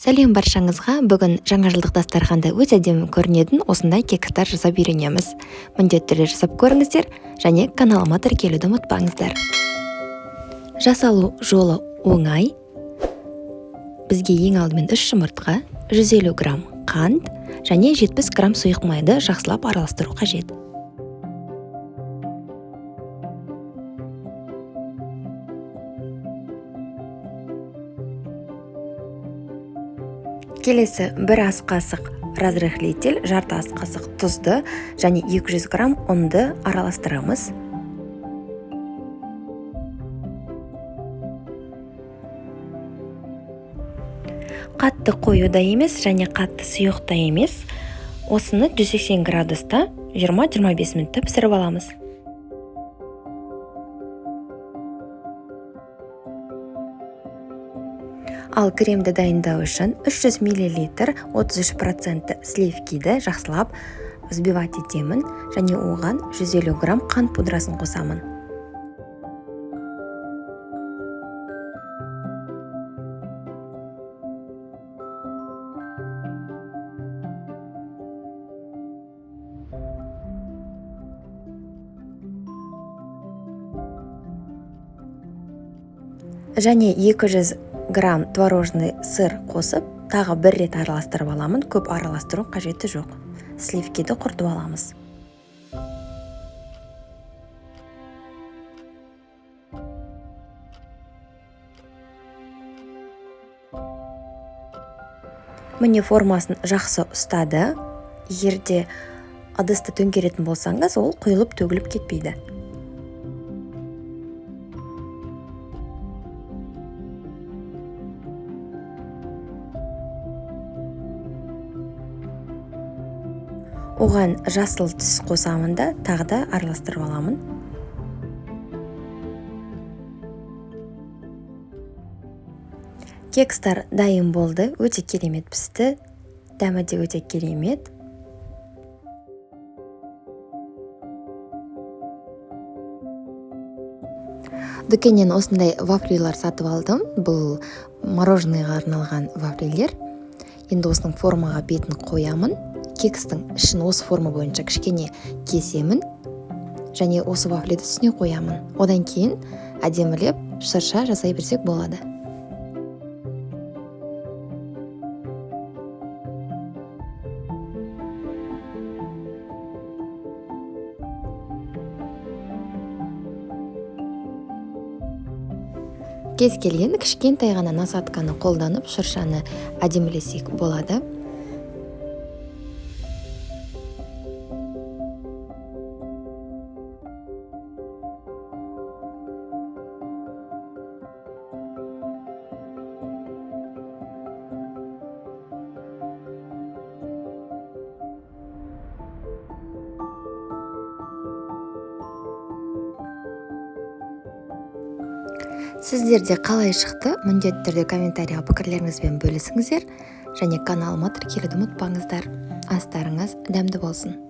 Сәлем баршаңызға! Бүгін жаңа жылдық дастарханда өте әдемі көрінетін осындай кекстар жасап үйренеміз. Міндетті түрде жасап көріңіздер және каналыма тіркелуді ұмытпаңыздар. Жасалу жолы оңай. Бізге ең алдымен 3 жұмыртқа, 150 грамм қант және 70 грамм сұйық майды жақсылап араластыру қажет. Келесі 1 ас қасық разрыхлитель, жарты ас қасық тұзды және 200 грамм ұнды араластырамыз. Қатты қою да емес және қатты сұйық та емес. Осыны 180 градуста 20-25 минутта пісіріп аламыз. Ал кремді дайындау үшін 300 миллилитр 33% сливкиді жақсылап взбивать етемін және оған 150 грамм қант пудрасын қосамын. Және 200 грамм творожный сыр қосып, тағы бір рет араластырып аламын. Көп араластыру қажеті жоқ. Сливкиді құртып аламыз. Міне, формасын жақсы ұстады. Егер де ыдысты төңкеретін болсаңыз, ол құйылып төгіліп кетпейді. Оған жасыл түс қосамын да, тағы да араластырып аламын. Кекстар дайын болды, өте керемет пісті, дәмі де өте керемет. Дүкеннен осындай вафлилар сатып алдым. Бұл мороженыйға арналған вафлилер. Енді осының формаға бетін қоямын. Кекстің ішін осы форма бойынша кішкене кесемін және осы вафлиді үстіне қоямын. Одан кейін әдемілеп шырша жасай берсек болады. Кез келген кішкентай ғана насадканы қолданып шыршаны әдемілесек болады. Сіздерде қалай шықты? Міндетті түрде комментарияға пікірлеріңізбен бөлісіңіздер және каналыма тіркелуді ұмытпаңыздар. Астарыңыз дәмді болсын.